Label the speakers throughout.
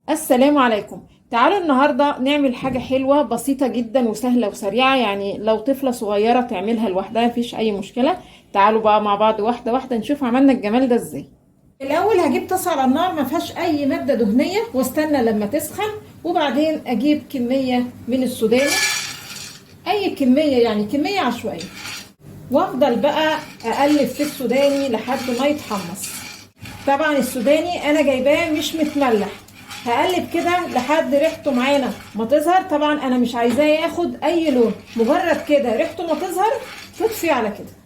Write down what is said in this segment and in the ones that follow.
Speaker 1: السلام عليكم. تعالوا النهاردة نعمل حاجة حلوة بسيطة جدا وسهلة وسريعة، يعني لو طفلة صغيرة تعملها لوحدها مفيش أي مشكلة. تعالوا بقى مع بعض واحدة واحدة نشوف عملنا الجمال ده ازاي. الأول هجيب طاسة على النار ما فيهاش أي مادة دهنية، واستنى لما تسخن، وبعدين أجيب كمية من السوداني، أي كمية يعني كمية عشوائية، وأفضل بقى أقلب في السوداني لحد ما يتحمص. طبعا السوداني أنا جايباه مش متملح، هقلب كده لحد ريحته معانا ما تظهر. طبعا انا مش عايزاه ياخد اي لون، مجرد كده ريحته ما تظهر تطفي على كده.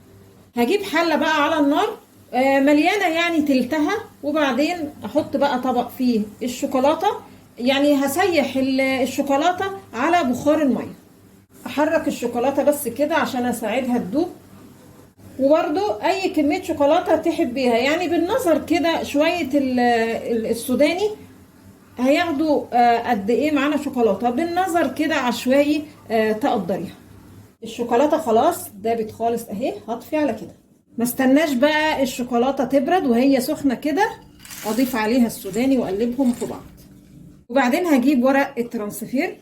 Speaker 1: هجيب حله بقى على النار مليانة يعني تلتها، وبعدين احط بقى طبق فيه الشوكولاتة، يعني هسيح الشوكولاتة على بخار المية. احرك الشوكولاتة بس كده عشان اساعدها تدوب. وبرده اي كمية شوكولاتة تحبيها، يعني بالنظر كده شوية السوداني هياخدوا قد ايه معانا شوكولاتة بالنظر كده عشوائي تقدريها. الشوكولاتة خلاص دابت خالص اهي، هطفي على كده. ما استناش بقى الشوكولاتة تبرد، وهي سخنة كده اضيف عليها السوداني واقلبهم في بعض. وبعدين هجيب ورق الترانسفير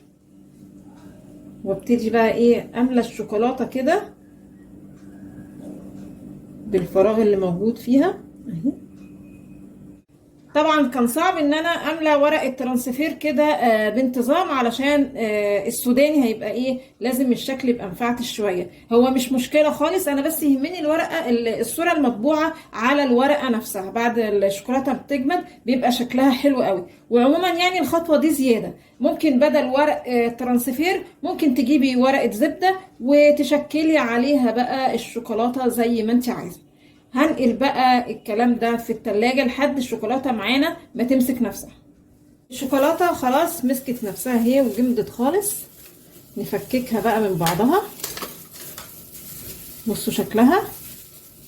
Speaker 1: وابتدي بقى ايه املى الشوكولاتة كده بالفراغ اللي موجود فيها اهي. طبعا كان صعب ان انا املى ورق الترانسفير كده بانتظام، علشان السوداني هيبقى ايه لازم الشكل يبقى مفعتش شوية. هو مش مشكلة خالص، انا بس يهمني الورقة الصورة المطبوعة على الورقة نفسها. بعد الشوكولاتة بتجمد بيبقى شكلها حلو قوي. وعموما يعني الخطوة دي زيادة، ممكن بدل ورق ترانسفير ممكن تجيبي ورقة زبدة وتشكلي عليها بقى الشوكولاتة زي ما انت عايزه. هنقل بقى الكلام ده في التلاجة لحد الشوكولاتة معانا ما تمسك نفسها. الشوكولاتة خلاص مسكت نفسها هي وجمدت خالص، نفككها بقى من بعضها. بصوا شكلها.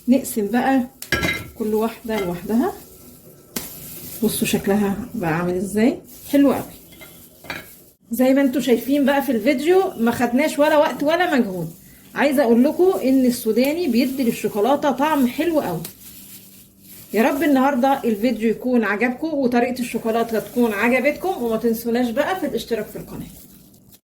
Speaker 1: نقسم بقى كل واحدة لوحدها. بصوا شكلها بقى عامل ازاي، حلو قوي. زي ما انتوا شايفين بقى في الفيديو ما خدناش ولا وقت ولا مجهود. عايزة اقول لكم ان السوداني بيدي للشوكولاتة طعم حلو قوي. يا رب النهارده الفيديو يكون عجبكم وطريقة الشوكولاتة تكون عجبتكم، وما تنسوناش بقى في الاشتراك في القناة.